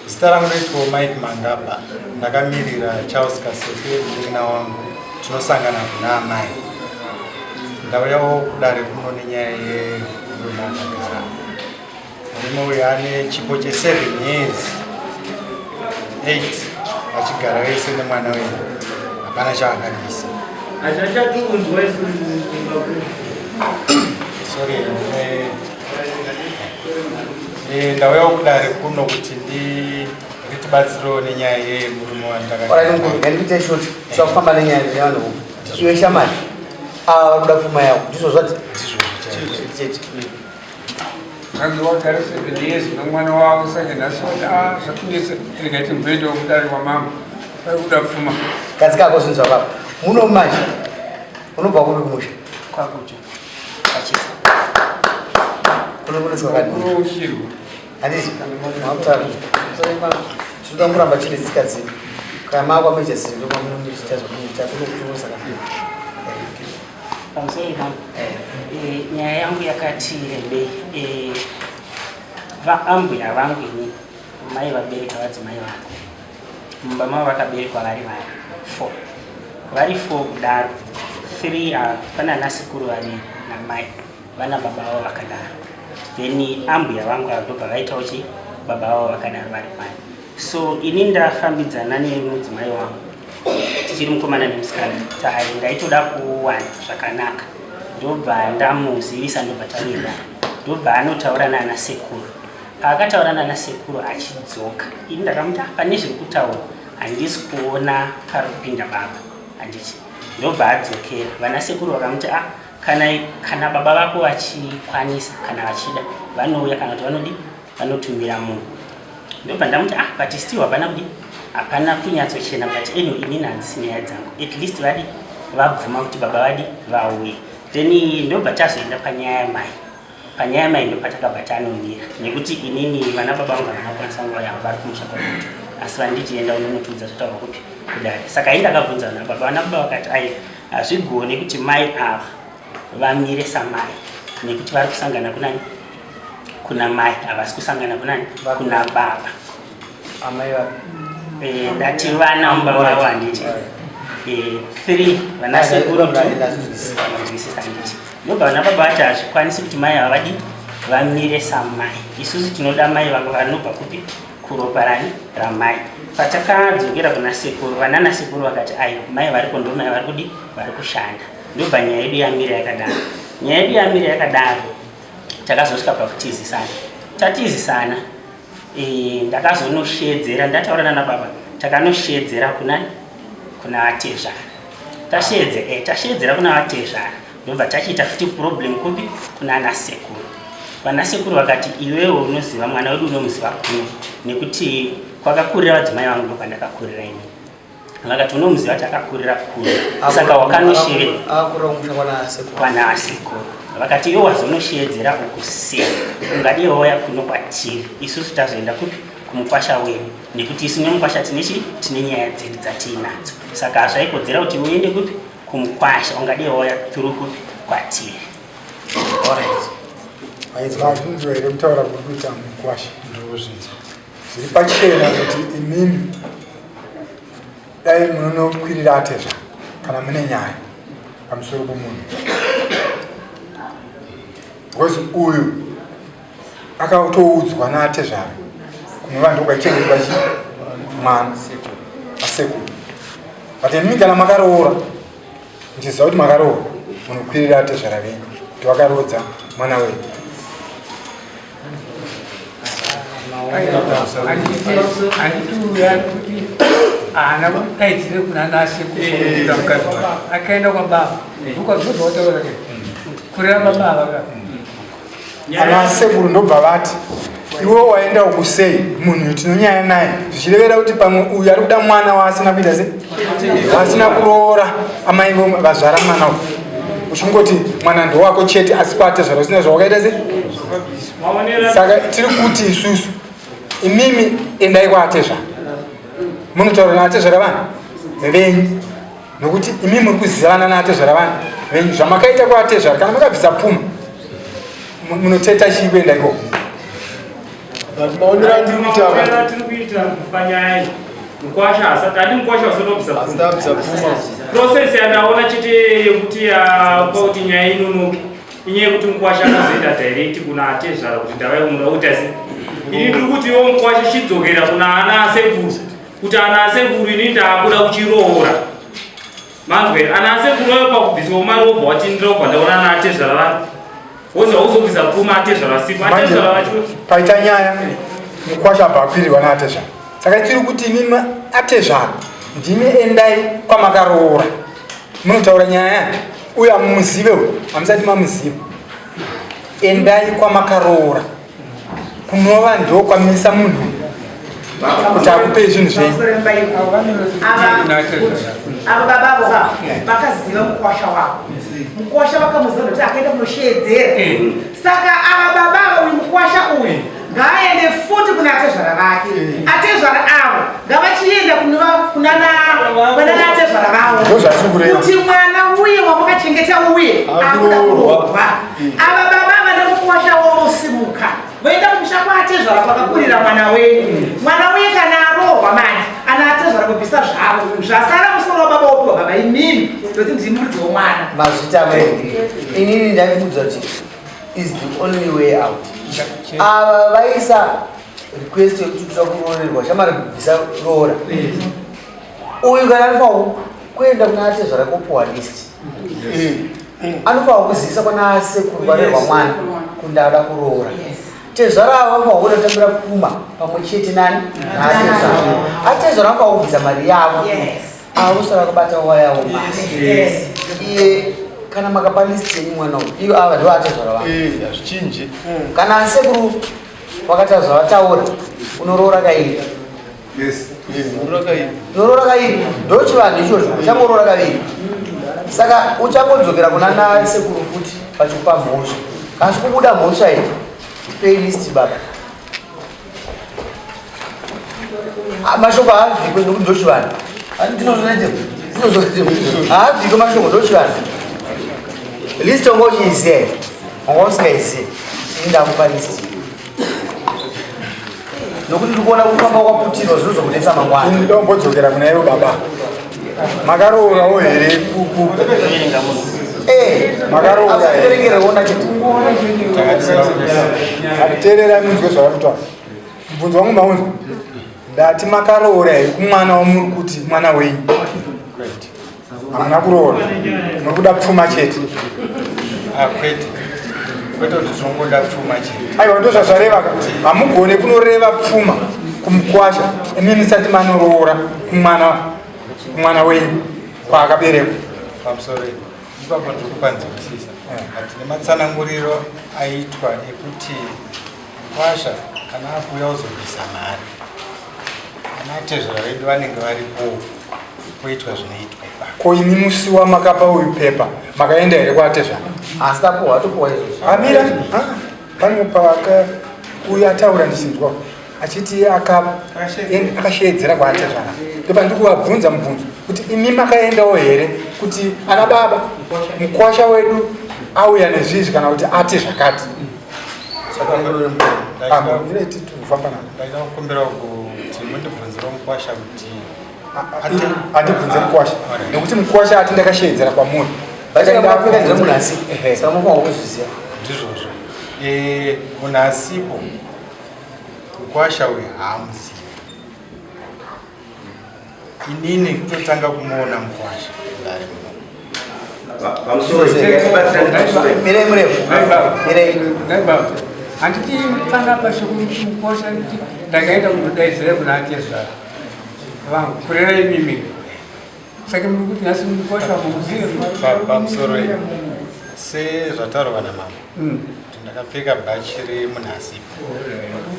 Zita rangu ndoitwa Mike Mangaba, ndakamirira Charles Kasefe munin'ina wangu, tinosangana kuna amai. Ndauyawo kudare kuno nenyaya yemurume akagara. Murume uyu ane chipo che 7 years 8 vachigara vese nemwana wenyu, hapana chaakabisa. Hazvachatiunzwa isu. Sorry, ndauyawo kudare kuno kuti nditibatsirewo nenyaya yemurume wandakaita. Short, tisakufamba nenyaya yevanhu. Iwe shamari, ava vari kuda pfuma yavo, ndizvo zvati chete. Hanzi wagara 7 years nomwana wavo, saka nhasi wati, ah, zvatinetsa, regai timboendawo kudare kwamambo, vari kuda pfuma. Gadzikako zvinhu zvakapa muno manje. Unobva kupi kumusha? Kwakuti pachisa. Kunokuneswa kani? Kunousirwa. Handiti makutaura tinoda kuramba tine tsika dzedu. Kana maakwameja zvinhu ndopamunoita zvamunoita kunokutosa kana. Pamusoro imambo, nyaya yangu yakati rebei. Vaambuya vangu ini, mai vabereka vadzimai vangu, mumba mavo vakaberekwa vari vari four. Vari four kudaro, three pana anasekuru vaviri namai vana baba vavo vakadaro. Then ambuya vangu ava ndobva vaitawo chi baba vavo vakadaro vari mai. So ini ndafambidzana nemudzimai wangu tichiri mukomana nemusikana, tai ndaitoda kuwana zvakanaka, ndobva ndamuzivisa, ndobva tawirirana, ndobva anotaura naana sekuru. Paakataura naana sekuru achidzoka, ini ndakamuti, "Ah, pane zviri kutaura, handisi kuona pari kupinda baba, handiti?" Ndobva adzokera, vana sekuru vakamuti, "Ah, kana baba vako vachikwanisa, kana vachida, vanouya, kana kuti vanodi vanotumira munhu." Ndobva ndamuti, "Ah, but still hapana kudi, hapana kunyatsochena. But anyway, inini handisi nyaya dzangu, at least vadi vabvuma kuti baba vadi vauye." Then ndobva tazoenda panyaya yamai. Panyaya yamai ndopatakabva tanomira, nekuti inini vana baba vangu havana kukwanisa nguva yavo, vari kumusha kwakuti, asi vanditi, "Enda unonotiudza zvotaurwa kupi kudare." Saka ai ndakabvunza vana baba, vana baba vakati, "Ai, hazvigone kuti mai ava vamire samai, nekuti vari kusangana kunani? Kuna mai, havasi kusangana kunani? Kuna baba." Amai vapi? Ndati vana mumba mavo, handiti? Three vana sekuru two. Vanzwisisa, handiti? Ndobva vana baba vati hazvikwanisi kuti mai ava vadi vamire samai. Isusu tinoda mai vanga vanobva kupi? Kuropa rani? Ramai. Patakadzokera kuna sekuru, vanana sekuru vakati, "Aiwa, mai variko, ndo mai vari kudi vari kushanda." Ndobva nyaya yedu yamira yakadaro. Nyaya yedu yamira yakadaro, takazosvika pakutizisana. Tatizisana, ndakazonoshedzera, ndataura nana baba, takanoshedzera kuna vatezvara. Tashedzera kuna vatezvara, ndobva tachiita futi problem kupi? Kuna ana sekuru. Vana sekuru vakati, "Iwewe unoziva mwana wedu, unomuziva kuno, nekuti kwakakurira vadzimai vangu ndokwandakakurira ini." Vakati, "Unomuziva kuti akakurira kuno, saka wakanoshevera Akakurira kumusha kwana sekuru. Kwana sekuru." Vakati, "Iwe wazonoshedzera uku sei? Ungadii wauya kuno kwatiri, isusu tazoenda kupi? Kumukwasha wenyu, nekuti isu nemukwasha tine chi tine nyaya dzedu dzatiinadzo, saka hazvaikodzera kuti uende kupi? Kumukwasha. Ungadii wauya through kupi? Kwatiri." Alright. Vazvinzwa here kutaura kuri kuita mukwasha? Ndozvinzwa. Zviri pachena kuti imimi dai munonokwirira atezva kana mune nyaya pamusoro pomunhu, because uyu akatoudzwa naatezvara kunova ndokwaichengetwa chi mwana asekuru. But imimi kana makaroora, muchiziva kuti makaroora, munokwirira atezvara venyu kuti vakaroodza mwana wenyu. Handiti uya kuti haana kudaidzire kuna nasekuru mukadzi wake, akaenda kwababa, ndokwazvozvawataura ke kureva baba ava ka. Ana sekuru ndobva vati, "Iwe waenda uku sei? Munhu uyu tinonyaya naye," zvichirevera kuti pamwe uyu ari kuda mwana waasina kuita se waasina kuroora, amai vazvara mwana uyu, uchingoti mwana ndowako chete, asi kwatezvara usina zvawakaita se. Saka tiri kuti isusu, imimi endai kwaatezvara, munotaura naatezvara vanhu venyu, nokuti imi muri kuzivana naatezvara vanhu venyu. Zvamakaita kwaatezvara, kana makabvisa pfuma, munoteta chii kuenda ikoko? But maonero andiri kuita Maonero atiri kuita panyaya iyi, mukwasha asati adi mukwasha usati wabvisa pfuma. Asati abvisa pfuma. Process yandaona chete yekuti yapa kuti nyaya inonoke inyaya yekuti mukwasha akazoenda direct kuna atezvara kuti ndavai munoda kuita sei. Ini ndiri kuti iwo mukwasha chidzokera kuna ana asekuru kuti ana asekuru ini ndaakuda kuchiroora. Manzwa here? Ana asekuru ayo pakubviswa mari wobva wati ndinobva ndaona ana atezvara vangu. Wozi hauzobvisa pfuma atezvara sipo. Atezvara vacho Paita nyaya mukwasha abva akwirirwa naatezvara. Saka tiri kuti imimi atezvara ndimi endai kwamakaroora. Munotaura nyaya uyo hamumuzive uyo, hamusati mamuziva. Endai kwamakaroora. Kunova ndo kwamisa munhu kuti akupei zvinhu zvenyu. Ava baba avo ka vakaziva mukwasha wavo, mukwasha vakamuziva nokuti akaenda kunosheedzera. Saka ava baba ava, uyu mukwasha uyu ngaaende futi kuna atezvara vake. Atezvara avo ngavachienda kunana atezvara vavo Ndozvatiri kureva. kuti mwana uye wamakachengeta uye akuda kuroorwa. Ava baba vane mukwasha wovosimuka voenda kumusha kwaatezvara kwakakurira mwana wenyu. Mwana uye kana aroorwa manje, ana atezvara kubvisa zvavo, zvasara musoro wababa wopiwa baba imimi, ndokuti ndiri muridzi womwana. Mazvita mai. Inini ndaikuudza kuti is the only way out. Ava vaisa request yekuti toda kuroorerwa, shamari kubvisa roora. Uyu kana anofanirwa kuenda kuna atezvara kopuwa list. Anofanirwa kuzivisa kwana sekuru kwarerwa mwana kuti ndada kuroora. Tezvara ava vanofanirwa kuenda kutambira pfuma pamwe chete nani naatezvara. Atezvara vanofanirwa kubvisa mari yavo. Avo usara kubata wayawo mari. Iye kana makapa list yenyu mwana uyu, iyo ava ndo atezvara vangu. Hazvichinji. Kana sekuru vakataura zvavataura, unoroora kairi. Unoroora kairi, ndochivanhu ichocho, uchangoroora kaviri. Saka uchangodzokera kuna nasekuru futi vachikupa mhosva. Asi kubuda mhosva iyi, tipei list baba. Mashoko haabvikwe nekuti ndochivanhu. Ndinozonete, haabvikwe mashoko, ndochivanhu. List wanga uchiiziva here? Wanga usingaizivi. Ini ndakupa list. Nokuti ndiri kuona kufamba kwaputirwa zvinozokunetsa mangwana. Ini ndombodzokera kuna ivo baba. Makaroorawo here kuku? Makaroora here? Asakuverengera ona chete. Teererai munzwe zvavari kutaura. Mubvunzo wangu maunzwa. Ndati makaroora here kumwana wamuri kuti mwana wenyu? Hamuna kuroora. Muri kuda pfuma chete. Ah, kwete kwete kuti tinongoda pfuma chete. Aiwa, ndozvazvareva ka. Hamugone kunoreva pfuma kumukwasha imi musati manoroora kumwana wenyu kwaakaberekwa. Pamusoro ipapo ndiri kupanzwisisa, but nematsananguriro aitwa ekuti mukwasha kana akuuya kuzobvisa mari, ana tezvara vedu vanenge varipo kuitwa zvinoitwa ipapo. Ko imi musi wamakapa uyu pepa makaenda here kwatezvara? Asi tapuwa, atopuwa izvozvo. Amira, pane paka uyu ataura ndichinzwa achiti akasheedzera kwaatezvara. Ndopa ndiri kuvabvunza mubvunzo kuti imi makaendawo here kuti ana baba, mukwasha wedu auya nezvizvi kana kuti ati zvakati. Kufamba nako. Ndaida kukumbira kuti mundibvunzire mukwasha kuti Andibvunze mukwasha nekuti mukwasha ati ndakasheedzera kwamuri. Vachakapfeka ndira munhu asi. Saka munofanirwa kuzviziva. Ndizvozvo. Munhu asipo, mukwasha uyu haamuzivi. Inini kutotanga kumuona mukwasha ndari muno. Mirei murefu. Mirei. Handiti panapa shokukosha kuti ndakaenda kundodaidzira kuna atezvara vangu kurera imimi, saka muri kuti nhasi mukosha mumuzive? Pamusoro sezvataurwa namama kuti ndakapfeka bhachi remunhu asipo.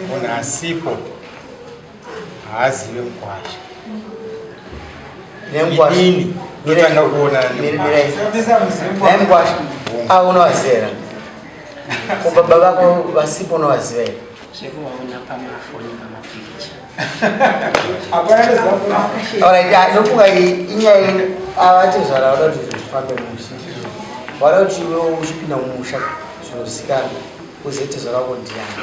Munhu asipo haazive mukwasha. Nemukwasha. Inini ndotanga kuona. Mirei. Nemukwasha. Avo unovaziva here? Ko baba vako vasipo unovaziva here? Zvekuvaona pamafoni, pamapikicha. Alright, ndofunga iyi inyaya avatezvara vada kuti zvinhu zvifambe mushe. Vada kuti iwe uchipinda mumusha zvinozikanwa uzive tezvara wako ndiani.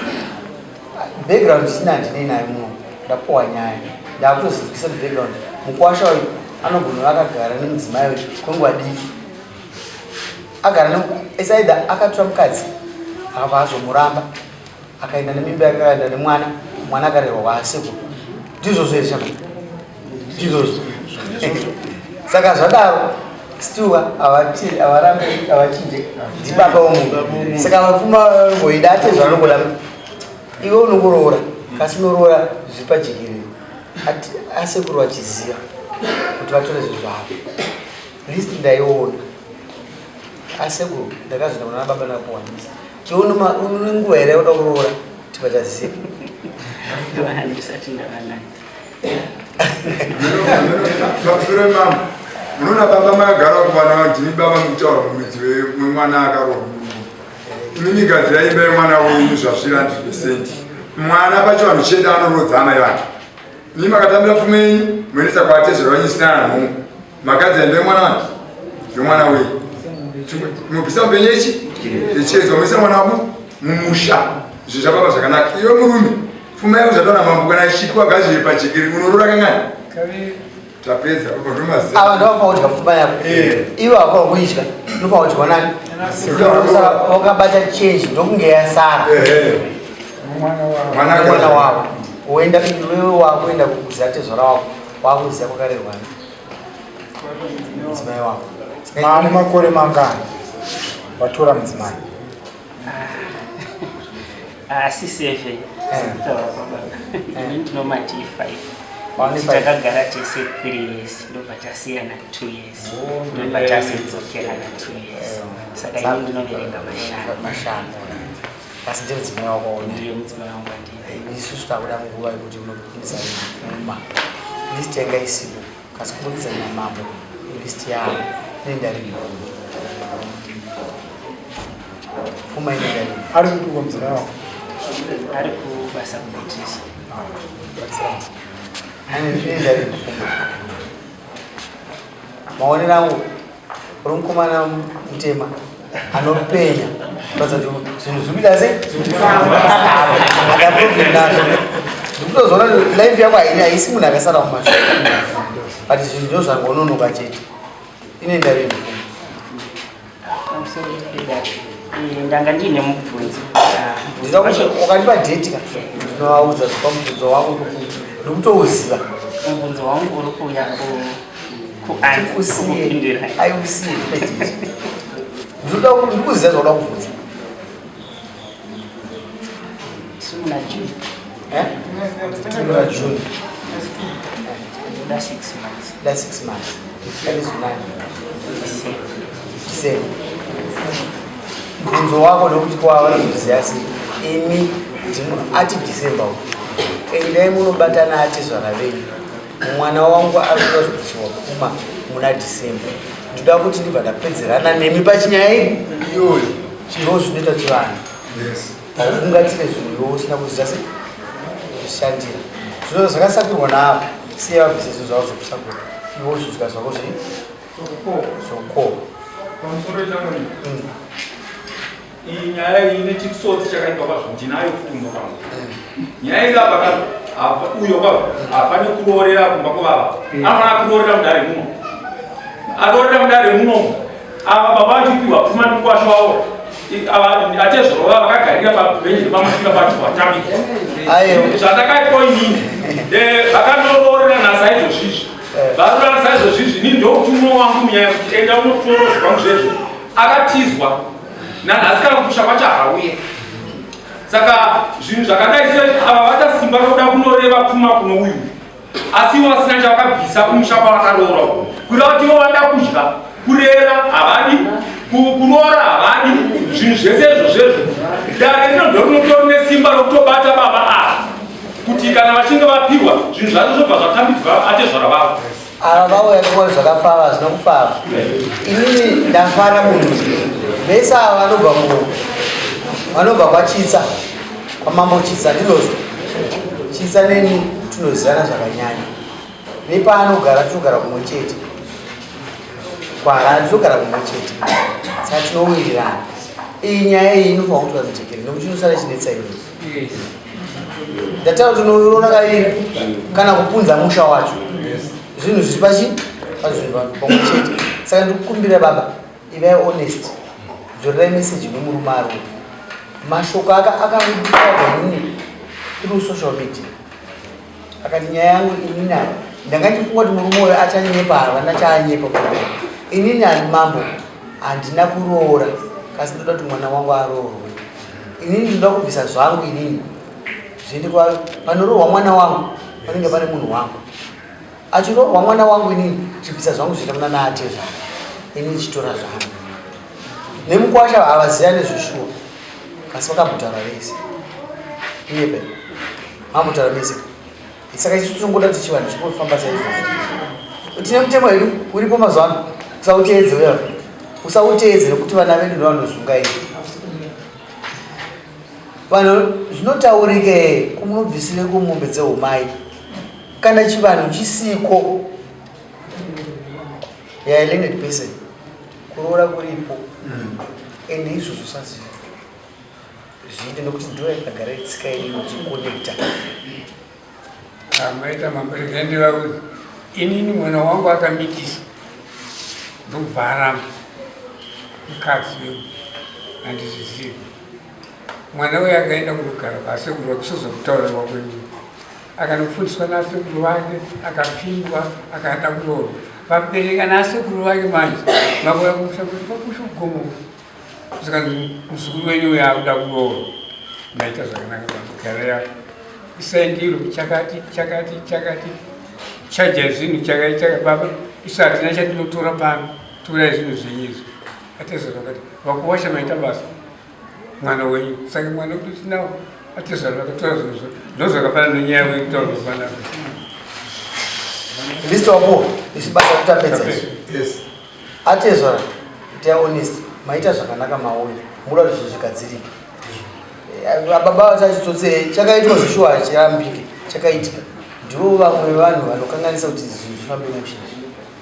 Background isina handinei nayo muno. Ndapuwa nyaya. Ndakutozivisa kuti background. Mukwasha uyu anogona kuva akagara nemudzimai uyu kwenguva diki. Agara ne it's either akatora mukadzi akabva azomuramba akaenda nemimba yake akaenda nemwana mwana akarerwa kwaasekuru. Ndizvozvo here shamwari? Ndizvozvo. Saka zvadaro still havarambe havachinje ndibaba womunhu. Saka vapfuma vanongoida atezvo anongoda iwe unongoroora kasi unoroora zviri pajekerere. Asekuru vachiziva kuti vatore zvinhu zvavo. List ndaiona. Asekuru ndakazoenda kuna baba ndakapuwa list. Iwe une nguva here yauda kuroora tibva taziva. Handisati ndava nayo. Pamusoro mambo, munoona baba makagara kuvana ndimi baba mukutaura mumwedzi wemwana akaroorwa murume. Imi migadzira imba yemwana wenyu zvasvira 100%. Mwana pachivanhu chedu anorodza amai vake. Imi makatambira pfuma yenyu moendesa kwaatezvara wenyu isina nanhongo. Magadzira imba yemwana wani yemwana wenyu. Mubvisa mupenyu ichi ichiedzwa moisa mwana wako mumusha. Izvi zvababa zvakanaka. Iwe murume Pfuma yako zvataura mambo kana ichitwa gazviri pajekeri unorora kangani? Kaviri. Tapedza baba ndomaziva. Ava ndovanofanira kudya pfuma yako. Eh. Ivo havafanira kuidya. Unofanira kudya nani? Saka wakabata change ndokunge yasara. Eh. Mwana wavo. Mwana Mwana wavo. Woenda iwewe wakuenda kukuziva tezvara wako. Wakuziva kwakarerwa mudzimai wako. Maane makore mangani watora mudzimai? Asi seve kutaura kwababa ini ndinomati five. Wane five. Takagara tese 3 years ndobva tasiyana 2 years ndobva tazodzokerana 2 years saka ini ndinoverenga mashanu. Mashanu. Asi ndiye mudzimai wako waona. Ndiye mudzimai wangu andina. Isusu takuda nguva yekuti unopindisa pfuma. List yanga isipo. Kasi kubudikidza namambo list yavo inenge iripo. Pfuma inenge iripo. Ari kupi mudzimai wako? Ari kubasa kuBeatrice. Inenge iripo pfuma. Maonero angu uri mukomana mutema anopenya kuratidza kuti zvinhu zviri kuita sei aka problem nazvo ndikutozoona kuti life yako haini haisi munhu akasara mumashure but zvinhu ndo zvangononoka chete inoenda rini Pamusoro pedare. Ndanga ndiine mubvunzo. Ah, mubvunzo wacho ukandipa date ka ndinovaudza pamubvunzo wangu ndikutouziva mubvunzo wangu uri kuuya ku usiye kukupindura. aiusiye ndinoda ndikuziva zvauda kubvunza Tiri muna June. Eh? Tiri muna June. Ndoda 6 months. Da 6 months. That is nine. December. December. Mubvunzo wako ndokuti kwa vanozoziva sei imi ati December uku. Endai munobatana atezvara venyu. Mwana wangu ari kuda kuzobvisirwa pfuma muna December. Ndoda kuti ndibva ndapedzerana nemi pachinyaya iyi. Iyoyo. Ndozvinoita chivanhu. Yes. Ungatire zvinhu iwe usina kuziva sei kuzvishandira. Zvino zvakasakirwa naavo siya vabvise zvinhu zvavo zvokusakura iwe uzodya zvako zvei zvokohwa. Pamusoro ichamuri. Iyi nyaya iyi ine chitsotsi chakaipa kwazvo ndinayo fundo pangu. Nyaya iyi apa ka uyo baba haafani kuroorera kumba kwababa. Anofanira kuroorera mudare muno. Aroorera mudare muno. Ava baba vachipiwa pfuma nemukwasha wavo. Ava atezvoro vava vakagarira pabhenji repamasvinga pacho vatambidzwa. Zvandakaitwa inini. Vakanoroorera nasaizvozvizvi. Varoorera nasaizvozvizvi inini ndokuti umwe wangu munyaya kuti enda unotora zvikwangu zvezvo. Akatizwa. Nanhasi kana kumusha kwacho hauye. Saka zvinhu zvakadai se ava vatasimba rokuda kunoreva pfuma kuno uyu. Asi ivo vasina chavakabvisa kumusha kwavakaroora uko. Kureva kuti ivo vanoda kudya, kurera havadi, kuroora havadi, zvinhu zvese izvo zvezvo. Dare rino ndorinotori nesimba rokutobata baba ava kuti kana vachinge vapiwa zvinhu zvacho zvobva zvatambidzwa atezvara vavo. Ava vauya kuona zvakafava hazvina kufava. Inini ndafara munhu. Vese ava vanobva mu vanobva kwaChitsa kwamambo Chitsa ndizvozvo. Chitsa neni tinozivana zvakanyanya. Nepaanogara tinogara kumwe chete. KwaHarare tinogara kumwe chete. Saka tinowirirana. Iyi nyaya iyi inofanira kuitwa mujekerere nekuti inosara ichinetsa inini. Ndataura kuti unoona kaviri kana kupunza musha wacho. Zvinhu zviri pachi pazvinhu pamwe chete. Saka ndikukumbira baba, ivai honest. Dzorerai message nemurume ari uko. Mashoko aka akangutaurwa nini through social media. Akati nyaya yangu inini ndanga ndichifunga kuti murume uyo achanyepa havana chaanyepa kumberi. Inini ani mambo handina kuroora kasi ndoda kuti mwana wangu aroorwe. Inini ndinoda kubvisa zvangu inini zviende kwa panoroorwa mwana wangu panenge pane munhu wangu. Achiroorwa mwana wangu inini chibvisa zvangu zvienda kuna naatezvara ini ndichitora zvangu. Nemukwasha havaziva nezveshuwa kasi vakambotaura vese. Iye mambotaura mese. Saka isu tinongoda kuti chivanhu chingofamba saizvozvo. Tine mutemo hedu uripo mazuva ano, usauteedze uya, usauteedze nekuti vana vedu ndovanozungaira. Vanhu zvinotaurika ee kumunobvisire kumombe dzehumai kana chivanhu chisiko. Yeah, learned person kuroora kuripo ende izvozvo saziva zviite nekuti ndo yakagara itsika yedu inotikonekta. Ah, maita mambo regai ndivaudze inini mwana wangu akamitisa ndobva aramba mukadzi wedu handizvizivi mwana uyo akaenda kunogara kwasekuru vakusoza kutaura kwakwenyu akanofundiswa nasekuru vake akapfingwa akada kuroorwa vabereka nasekuru vake manje vakuya kumusha kuti kwakusha kugomo zvikanzi muzukuru wenyu uyo akuda kuroorwa maita zvakanaka pamugara yako isai ndiro chakati chakati chakati chaja zvinhu chakati chakati baba isu hatina chatinotora pano torai zvinhu zvenyu izvi atezvara vakati vakuwasha maita basa mwana wenyu saka mwana wedu tinawo atezvara vakatora zvinhu zvo ndozvakafanana nenyaya yekutaura panapa Mr. Wapo, isu basa kutapedza isu. Yes. Atezvara, itai honest, maita zvakanaka mauya, muda kuti zvinhu zvigadzirike. Baba vachachitsotse chakaitwa zveshuwa hachirambike, chakaitika. Ndivo vamwe vanhu vanokanganisa kuti zvinhu zvifambe mushe.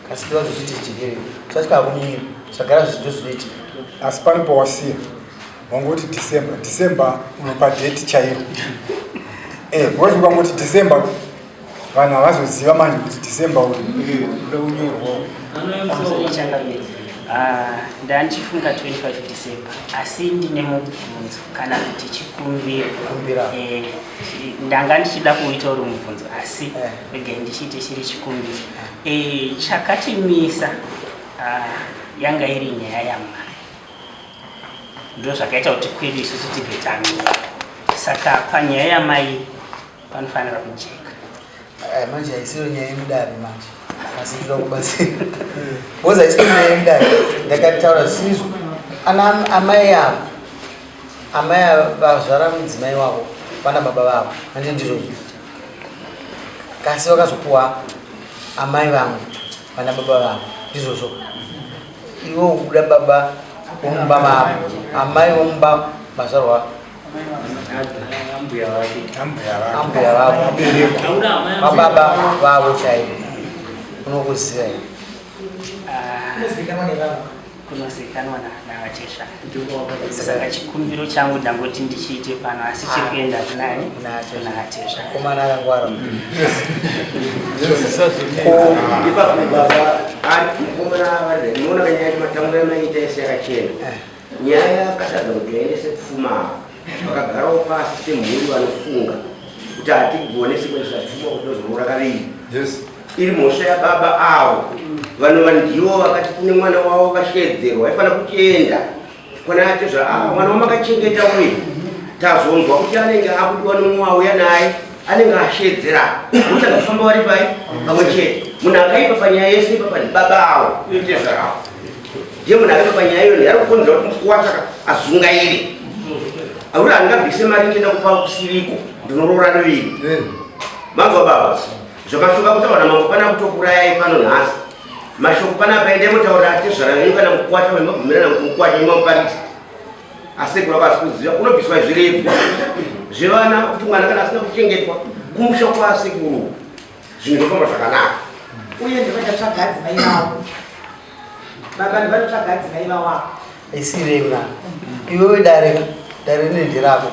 Kasi toda kuti zviite jekerere. Usatya kunyira, zvagara zvinhu zvinoitika. Asi pane pawasiya wangoti December, December unopa date chairo. Eh, because ukangoti December vanhu havazoziva manje kuti December uyu uda kunyorwa. Pamusoro changamire ah, ndandichifunga 25 December asi ndine mubvunzo kana kuti chikumbiro. Kumbira. Eh, ndanga ndichida kuita uri mubvunzo asi Eh. regai ndichiite chiri chikumbiro. Eh, chakatimisa ah, yanga iri nyaya yamai ndo zvakaita kuti kwedu isusu tibve tamira saka panyaya yamai panofanira kujeka. Eh, manje haisiyo nyaya yemudare manje asi ndoda kubatsira because haisiyo nyaya yemudare ndakataura zvisizvo ana amai avo amai avo vazvara mudzimai wavo vana baba vavo handi ndizvozvo kasi vakazopuwa amai vangu vana baba vavo ndizvozvo iwe ukuda baba vomumba mavo amai vomumba mazvarwa Ambuya vake. Ambuya vako. Mababa vavo chaivo. Unokuziva here? Kunozivikanwa nevamwe. Kunozivikanwa navachesha. Saka chikumbiro changu ndangoti ndichiite pano asi chiri kuenda kunani? Kuna Atesha. Komana akangwara. Ipapo baba ari mukomana vari munoona kanyaya yematambo yamaita yese yakachena. Nyaya yakatadza kuti vaendese pfuma ava vakagarawo pasi semhuri vanofunga kuti hatigone sekuendesa pfuma kuti tozoroora kaviri. Yes. Iri mhosva yababa avo vanova ndivo vakati kune mwana wavo vasheedzerwa vaifanira kuchienda kwana atezva ah, mwana wamakachengeta uyu tazonzwa kuti anenge akudiwa nomumwe auya naye anenge asheedzera kuti akafamba vari pai pamwe chete munhu akaipa panyaya yese ipapa ndibaba avo tezvarawo ndiye munhu akaipa panyaya iyo ndiari kukonzera kuti mukuwasha azungaire akuti handingabvise mari ndienda kupa kusiriko ndinoroora doviri manzwa baba zvamashoka kutaura namambo pana kutokurayai pano nhasi mashoko panapa endai motaura atezvara venyu kana mukuwasha vemabvumirana kuti mukuwasha mamuparisa asekuru ako asi kuziva kunobviswa zvirebwa zvevana kuti mwana kana asina kuchengetwa kumusha kwasekuru zvinhu zvofamba zvakanaka uye ndivakatsvaga adzimai vavo baba ndivanotsvaga adzimai vavo ava Isirei mna. Iwewe dare dare rine nderako.